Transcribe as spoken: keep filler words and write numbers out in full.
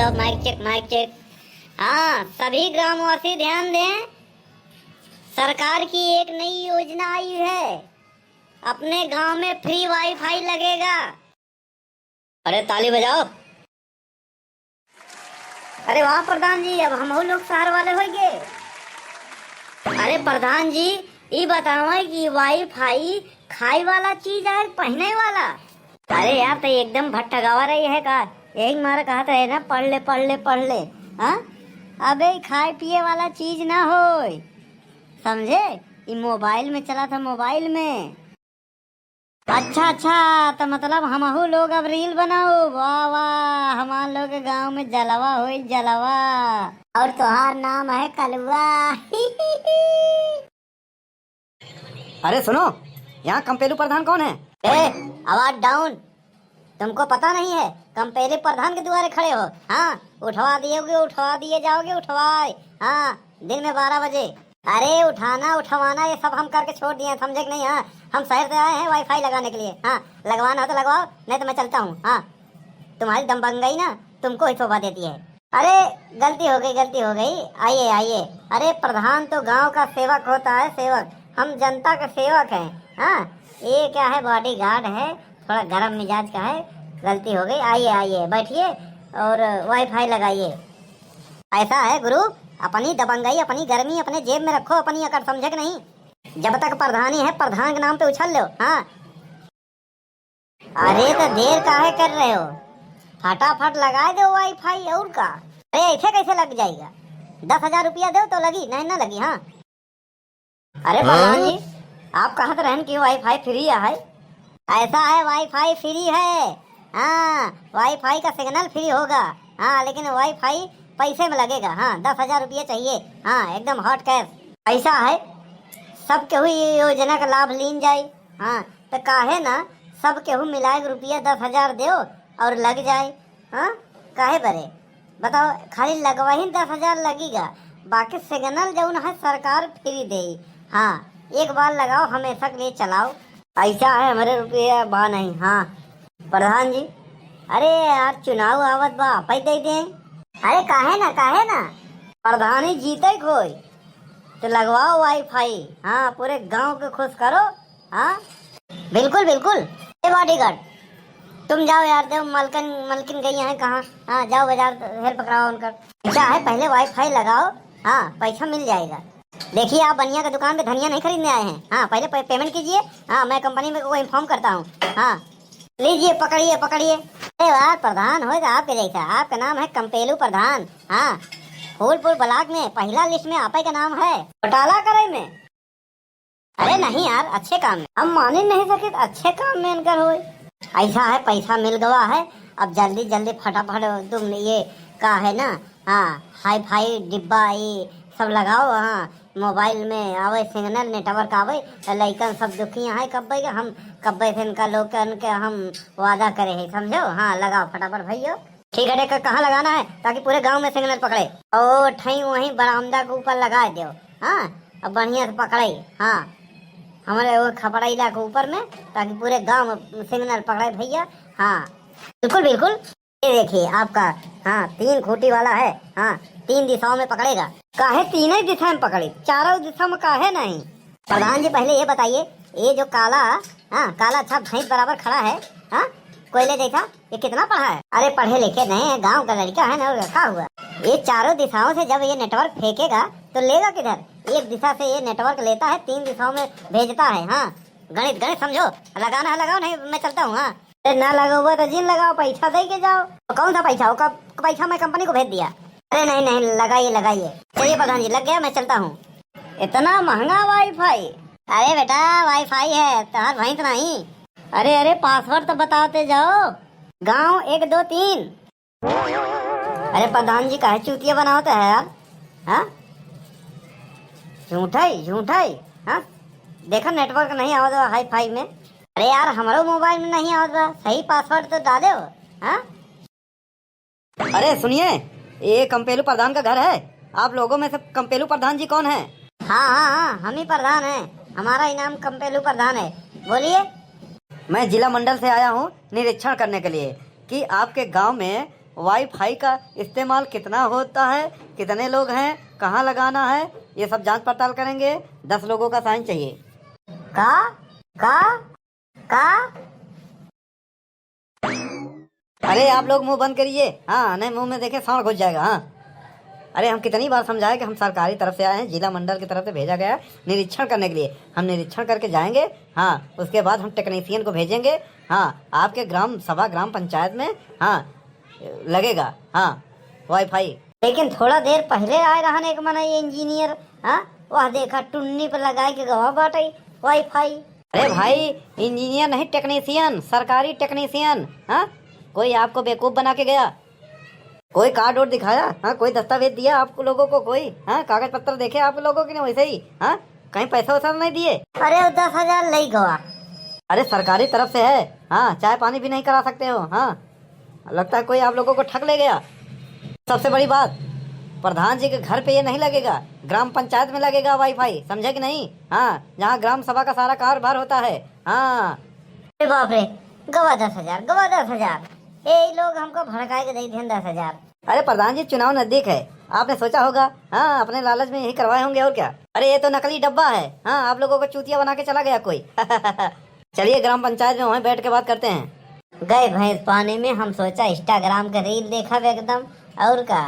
तो माइक चेक, माइक चेक। हाँ, सभी ग्रामवासी ध्यान दें, सरकार की एक नई योजना आई है, अपने गांव में फ्री वाईफाई लगेगा। अरे ताली बजाओ। अरे वाह प्रधान जी, अब हमहू लोग शहर वाले होइ गए। अरे प्रधान जी, ई बतावा कि वाईफाई खाए वाला चीज है, पहने वाला? अरे यार, तो एकदम भट्ठगावा रही है का? यही मारा कहत रहे ना, पढ़ ले, पढ़ ले, पढ़ ले। हाँ, अबे ई खाए पिए वाला चीज ना होय, समझे? ई मोबाइल में चला था, मोबाइल में। अच्छा, अच्छा, तो मतलब हमहू लोग अब रील बनाओ। वाह, वाह, हमार लोग के गांव में जलवा होई, जलवा। और तोहार नाम है कलुआ। अरे सुनो, यहाँ कंपेलू प्रधान कौन है? ए, आवाज डाउन। तुमको पता नहीं है, कंपेलू प्रधान के दुआरे खड़े हो? हाँ, उठवा दियोगे, उठवा दिए जाओगे, उठवाए। हाँ, दिन में बारह बजे। अरे उठाना उठवाना ये सब हम करके छोड़ दिए हैं, समझे कि नहीं? हाँ, हम शहर से आए हैं वाईफाई लगाने के लिए। हाँ, लगवाना हो तो लगवाओ, नहीं तो मैं चलता हूँ। हाँ, तुम्हारी दबंगई ना तुमको ही शोभा देती है। अरे गलती हो गई, गलती हो गई, आइए आइए। अरे प्रधान तो गांव का सेवक होता है, सेवक, हम जनता के सेवक हैं। हाँ, ये क्या है, बॉडीगार्ड है, थोड़ा गरम मिजाज का है, गलती हो गई। आइए आइए, बैठिए और वाईफाई लगाइए। ऐसा है गुरु, अपनी दबंगई, अपनी गर्मी अपने जेब में रखो, अपनी अकड़, समझे कि नहीं? जब तक प्रधानी है, प्रधान के नाम पे उछल लो। हाँ, अरे तो देर काहे कर रहे हो, फटाफट लगा दो वाईफाई, और का। अरे ऐसे कैसे लग जाएगा, दस हजार रुपया दो तो लगी, नहीं ना लगी। हाँ, अरे प्रधान जी, आप कहत रहन कि वाईफाई फ्री है। ऐसा है, वाईफाई फ्री है। हाँ, वाईफाई का सिग्नल फ्री होगा। हाँ, लेकिन वाईफाई पैसे में लगेगा। हाँ, दस हजार रुपये चाहिए। हाँ, एकदम हॉट कैश। ऐसा है, सब केहू ये योजना का लाभ लीन जाए। हाँ, तो काहे ना सब केहू मिलाए के रुपया दस हजार देओ और लग जाए। हाँ, काहे बरे? बताओ, खाली लगवाही दस हजार लगेगा, बाकी सिग्नल जौन है सरकार फ्री देई। हाँ, एक बार लगाओ, हमेशा के लिए चलाओ। ऐसा है, हमरे रुपया बा नहीं। हाँ प्रधान जी, अरे यार, चुनाव आवत बा, आपै दे दें। अरे काहे ना, काहे ना, प्रधानी जीते कोई तो लगवाओ वाईफाई। हाँ, पूरे गांव के खुश करो। हाँ, बिल्कुल बिल्कुल। ए बॉडीगार्ड, तुम जाओ यार, देव मलकिन, मलकिन गई हैं कहाँ? हाँ, जाओ बाजार हेल्प कराओ उनकर। क्या है, पहले वाईफाई लगाओ। हाँ, पैसा मिल जाएगा। देखिए, आप बनिया का दुकान पे धनिया नहीं खरीदने आए हैं। हाँ, पहले पे, पेमेंट कीजिए। हाँ, मैं कंपनी में को इन्फॉर्म करता हूँ। हाँ, लीजिए, पकड़िए, पकड़िए। अरे वाह, प्रधान होए तो आपके जैसा। आपका नाम है कंपेलू प्रधान। हाँ, फूलपुर ब्लॉक में पहला लिस्ट में आपे का नाम है। घोटाला करे में। अरे नहीं यार, अच्छे काम में। हम मानी नहीं सकित, अच्छे काम में इनकर होए। ऐसा है, पैसा मिल गवा है, अब जल्दी जल्दी फटाफट तुम ये का है ना, हाँ, हाई फाई डिब्बा ये सब लगाओ। हाँ, मोबाइल में आवे सिग्नल, नेटवर्क आवे, तो लइकन सब दुखिया है कब्बे के। हम कब्बे से इनका लोगन के हम वादा करे है, समझो। हाँ, लगाओ फटाफट भैया। ठीक है, ठीक है, कहाँ लगाना है ताकि पूरे गांव में सिग्नल पकड़े? ओ, ठई वहीं बरामदा के ऊपर लगा दो। हाँ, अब बढ़िया से पकड़े। हाँ, हमारे वो खपड़ैला के ऊपर में, ताकि पूरे गांव में सिग्नल पकड़े भैया। हाँ, बिल्कुल बिल्कुल। ये देखिए आपका, हाँ, तीन खूंटी वाला है। हाँ, तीन दिशाओं में पकड़ेगा। काहे तीन ही दिशा में पकड़े, चारों दिशा में काहे नहीं? प्रधान जी, पहले ये बताइए, ये जो काला, हाँ, काला अच्छा भैंस बराबर खड़ा है, हाँ, कोयले जैसा, ये कितना पढ़ा है? अरे पढ़े लिखे नहीं है, गांव का लड़का है ना, रखा हुआ। ये चारों दिशाओं से जब ये नेटवर्क फेंकेगा तो लेगा किधर? एक दिशा से ये नेटवर्क लेता है, तीन दिशाओं में भेजता है। हाँ, गणित, गणित समझो, लगाना है लगाओ, नहीं मैं चलता हूँ। हाँ, अरे ना लगाओ तो जिन लगाओ, पैसा दे के जाओ। तो कौन सा पैसा? वो कब पैसा मैं कंपनी को भेज दिया। अरे नहीं नहीं, लगाइए लगाइए। चलिए प्रधान जी, लग गया, मैं चलता हूँ। इतना महंगा वाईफाई? अरे बेटा, वाईफाई है, तोहार भैंस नहीं। अरे अरे, पासवर्ड तो बताते जाओ। गांव एक दो तीन। अरे प्रधान जी, काहे चूतिया बनावत है यार? हाँ, झूठा ही झूठा ही। हाँ, देखा, नेटवर्क नहीं आवत बा हाई फाई में। अरे यार, हमरो मोबाइल में नहीं आवत बा, सही पासवर्ड तो डाले हो। हाँ, अरे सुनिए, ये कंपेलू प्रधान का घर है? आप लोगों में से कंपेलू प्रधान जी कौन है? हाँ हाँ हाँ, हम ही प्रधान हैं, हमारा ही नाम कंपेलू प्रधान है। बोलिए। मैं जिला मंडल से आया हूँ निरीक्षण करने के लिए कि आपके गांव में वाईफाई का इस्तेमाल कितना होता है, कितने लोग हैं, कहाँ लगाना है, ये सब जांच पड़ताल करेंगे। दस लोगों का साइन चाहिए। का? का? का? अरे आप लोग मुंह बंद करिए, हाँ, नहीं मुंह में देखे सांड घुस जाएगा। हाँ, अरे हम कितनी बार समझाए कि हम सरकारी तरफ से आए हैं, जिला मंडल की तरफ से भेजा गया है निरीक्षण करने के लिए। हम निरीक्षण करके जाएंगे, हाँ, उसके बाद हम टेक्नीशियन को भेजेंगे। हाँ, आपके ग्राम सभा, ग्राम पंचायत में, हाँ, लगेगा, हाँ, वाईफाई। लेकिन थोड़ा देर पहले आए रहन एक मनई इंजीनियर, हाँ, वह देखा टुन्नी पे लगाए के गवा बाटे वाईफाई। अरे भाई, इंजीनियर नहीं, टेक्नीशियन, सरकारी टेक्नीशियन। हाँ, कोई आपको बेवकूफ बना के गया? कोई कार्ड वोर्ड दिखाया? हाँ, कोई दस्तावेज दिया आप लोगों को? कोई, हाँ, कागज पत्र देखे आप लोगों की ना? वैसे ही, हाँ, कहीं पैसा वैसा तो नहीं दिए? अरे वो दस हजार ले गवा। अरे सरकारी तरफ से है, हाँ, चाय पानी भी नहीं करा सकते हो। हाँ, लगता है कोई आप लोगों को ठग ले गया। सबसे बड़ी बात, प्रधान जी के घर पे ये नहीं लगेगा, ग्राम पंचायत में लगेगा वाईफाई, समझे कि नहीं? हाँ, जहाँ ग्राम सभा का सारा कारोबार होता है। हाँ। अरे बाप रे, गवा दस हजार, गवा दस हजार। ए लोग हमको भड़काए के दे दें दस हजार। अरे प्रधान जी, चुनाव नजदीक है, आपने सोचा होगा। हाँ, अपने लालच में यही करवाए होंगे और क्या। अरे ये तो नकली डब्बा है। हाँ, आप लोगों को चूतिया बना के चला गया कोई। चलिए ग्राम पंचायत में वहीं बैठ के बात करते हैं। गए भैंस पानी में, हम सोचा Instagram के रील देखब एकदम, और का।